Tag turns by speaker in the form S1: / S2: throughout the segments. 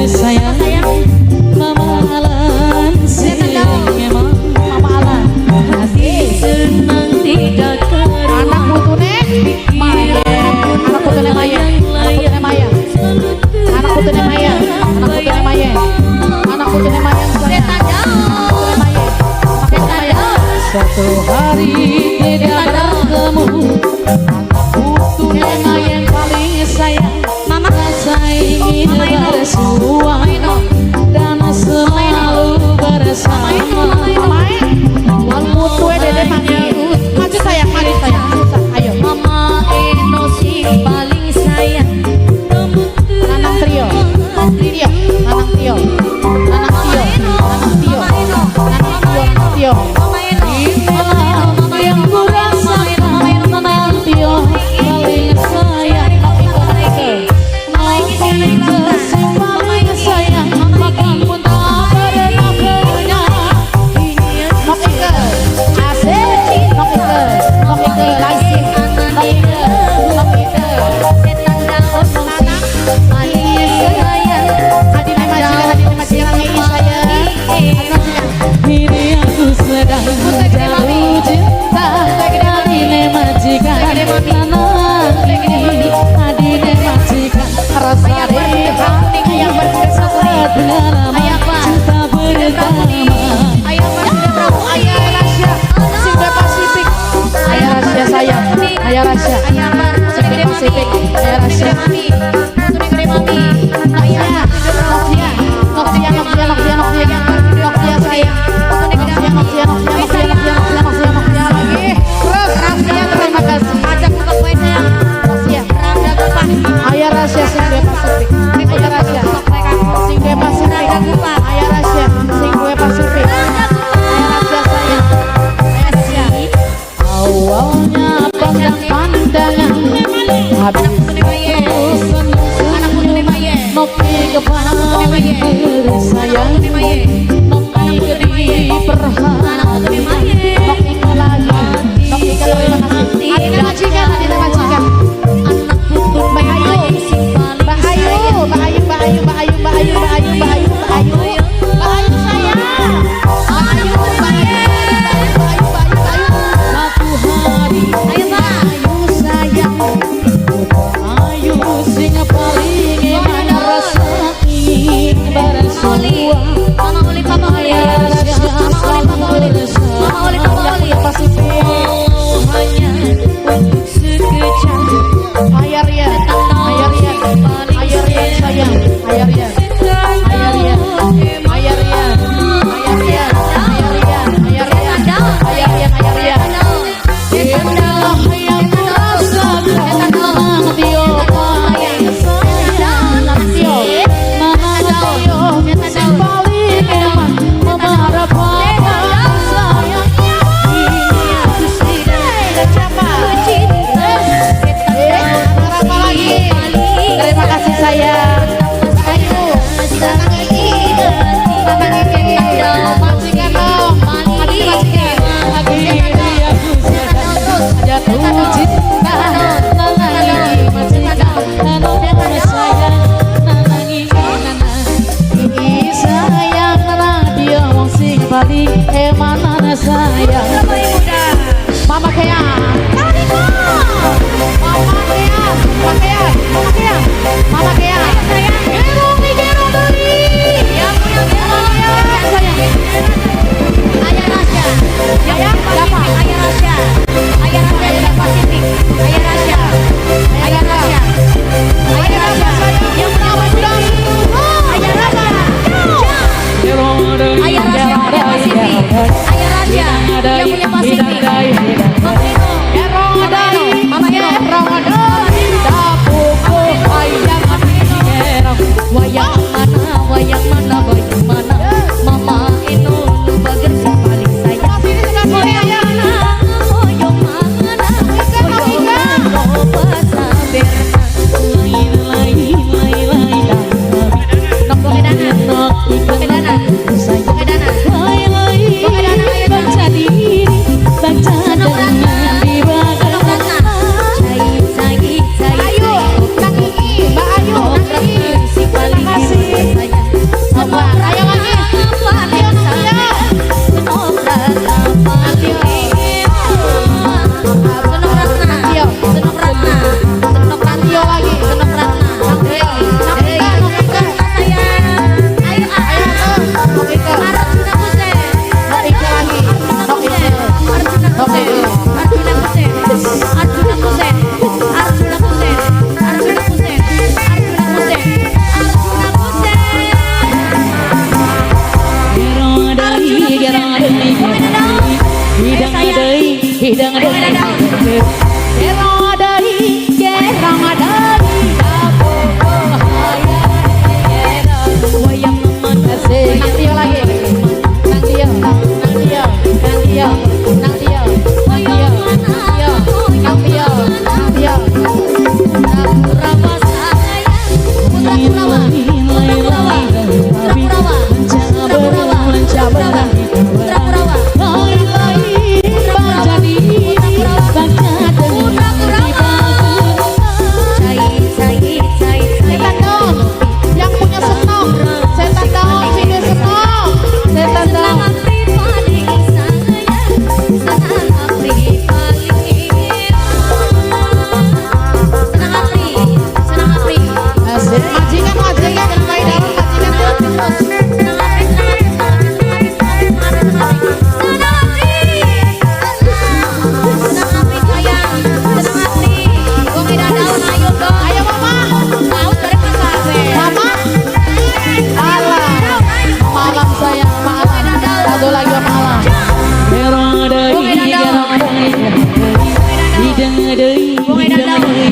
S1: Tersayang
S2: Sayang.
S1: Mama Alan sing emang
S3: Mama Alan.
S2: Asik.
S1: senang tidak karuan.
S3: Anak putune Maya. Anak putune Maya. Anak putune Maya. Anak putune Maya. Anak putune Maya. Anak putune Maya.
S2: Setan daun.
S3: Putune Maya.
S2: Setan daun.
S1: Suatu hari tidak bertemu anak putune Maya yang paling sayang.
S2: Mama.
S1: Rasa ingin
S2: Mama Ino.
S1: bersua
S2: Mama Ino.
S1: dan selalu bersama.
S3: Maya. Putue Dede maju. Maju sayang, maju sayang. Ayo.
S2: Mama Eno sing paling sayang.
S1: Namun
S3: Lanang trio. Trio. Lanang trio. Lanang trio. Lanang trio.
S2: Mama Eno.
S3: Lanang trio. Lanang trio.
S2: Mama Eno.
S1: inilah yang ku rasakan.
S2: Mama Eno.
S1: Tio paling sayang. Sing paling sayang, makan pun tak pernah kenyang.
S3: Nok Ike. Asik. Nok Ike. Nok Ike lagi. Nok Ike. Nok Ike.
S2: Setan daun
S3: Lanang.
S2: paling sayang.
S3: Adine majikan, adine majikan lagi sayang. Adine majikan.
S1: Ini aku sedang jatuh cinta. Adine majikan lanang iki. Adine majikan rasa di hati saat pengalaman cinta pertama.
S3: Ayah Rasya, sing gue Pasifik. Ayah Rasya sayang. Ayah Rasya. Sing gue Pasifik. Ayah Rasya. Nokia, Nokia, Nokia, Nokia, Nokia, Nokia, Nokia sayang. Nokia, Nokia, Nokia, Nokia, Nokia, Nokia, Nokia, Nokia lagi. Terus Rasya terima kasih. Nokia. Ayah Rasya sing gue Pasifik. Ayah Rasya. Sing gue Pasifik. Ayah Rasya sing gue Pasifik. Ayah Rasya sayang. Ayah Rasya.
S1: Awalnya pandang-pandangan, habis itu senyum-senyum. Nopi kepaling bersayang, Nopi diperhatikan.
S3: Nok Ike lagi. Nok Ike terima kasih. Adine majikan, adine majikan. Mbak Ayu, Mbak Ayu, Mbak Ayu, Mbak Ayu, Mbak Ayu, Mbak Ayu, Mbak Ayu, Mbak Ayu, Mbak Ayu, Mbak Ayu sayang. Mbak Ayu, Mbak Ayu, Mbak Ayu, Mbak Ayu, Mbak Ayu, Mbak Ayu.
S1: Satu hari
S2: Ayo, Pak.
S1: Ayu sayang, Ayu sing paling eman rasa ingin bersua.
S2: Mama Uli, Papa Uli.
S1: Ayah
S2: Mama Uli, Papa Uli.
S1: bersama. Hidang deui gerong deui gerong deui
S2: Wayang mana
S3: Asik. Nang Tio lagi. Nang Tio, nang Tio, nang Tio, nang Tio, nang Tio, Tio, nang Tio, nang Tio.
S2: Kurawa sayang, Putra Kurawa, Putra Kurawa, Putra Kurawa, Putra Kurawa, Putra Kurawa, Putra Kurawa, Putra Kurawa. Cai cai cai cai.
S3: Setan daun, yang punya senok. Setan daun, sini senok. Setan
S2: Senang
S3: daun.
S2: hati paling sayang, senang hati paling senang hati, senang hati.
S3: Asik. Majikan, majikan, main daun, majikan tuh.
S2: Terus senang hati, senang hati, senang hati, senang hati, senang hati, senang hati, senang hati sayang, senang hati. Wong ida daun ayo dong.
S3: Ayo mama,
S2: Daun bareng Mas Abe.
S3: Mama. Alah, malam sayang, malam. Satu lagi malam.
S1: Gerong deui gerong deui hidang deui hidang deui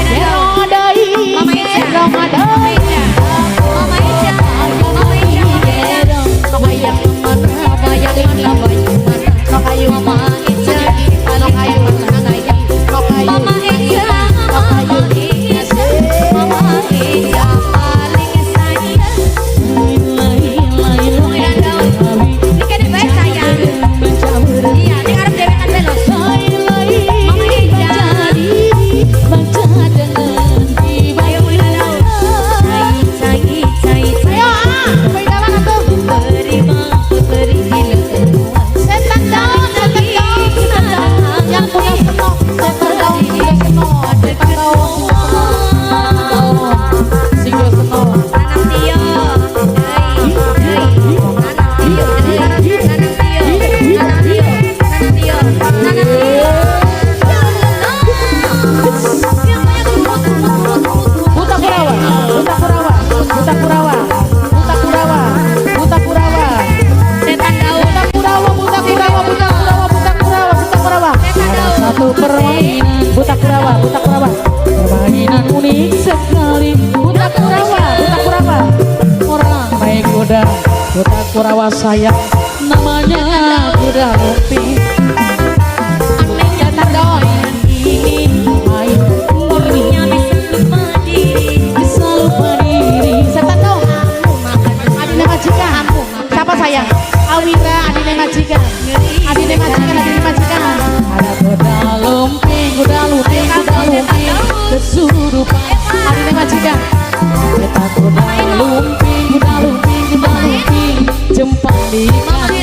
S3: Gerong deui,
S2: Mama Ica.
S3: Gerong
S2: Mama
S3: deui.
S2: Ica, Mama Ica, Mama Ica, Mama Ica.
S3: Bayang
S2: Mana, bayang mana, bayang mana.
S3: Nok ayu,
S2: Mama Ica,
S3: nok ayu, nok ayu,
S2: Mama Ica, Mama Ica, Mama Ica paling sayang.
S1: Lain
S2: Wong ida daun. Ini kene bae sayang. Iya, ini arep dhewekan bae lho. Mama Ica. Ayo wong ida daun. Cai cai cai cai.
S3: Ayo ah, main dalan atuh.
S2: Terima putri gila.
S3: Setan daun, setan daun, setan daun. Yang punya senok, setan daun, sudah senok, setan daun, sudah senok, sudah senok.
S2: Nanang Tio, dai, dai, Nanang Tio, Nanang Tio, Nanang Tio, Nanang Tio, Nanang Tio. Yang banyak turut, turut, turut, turut.
S3: Buta Kurawa, Buta Kurawa, Buta Kurawa, Buta Kurawa, Buta Kurawa,
S2: Setan daun,
S3: Buta Kurawa, Buta Kurawa, Buta Kurawa, Buta Kurawa, Buta Kurawa.
S2: Setan daun.
S1: Satu permainan
S3: Buta Kurawa, Buta Kurawa,
S1: permainan unik sekali
S3: Buta Kurawa, Buta Kurawa.
S1: Orang naik kuda kuda Kurawa sayang namanya kuda lumping
S3: Setan daun,
S1: ini main
S2: Orangnya bisa lupa diri.
S1: Bisa lupa diri
S3: setan daun.
S2: Kamu makan,
S3: Adine majikan.
S2: kamu makan.
S3: Siapa sayang? Awira, Adine majikan. Adine majikan, Adine majikan.
S1: Ada kuda lumping kuda lumping kuda lumping kesurupan
S3: Adine majikan.
S1: Kita kuda lumping kuda lumping kuda lumping jempol di
S2: Mama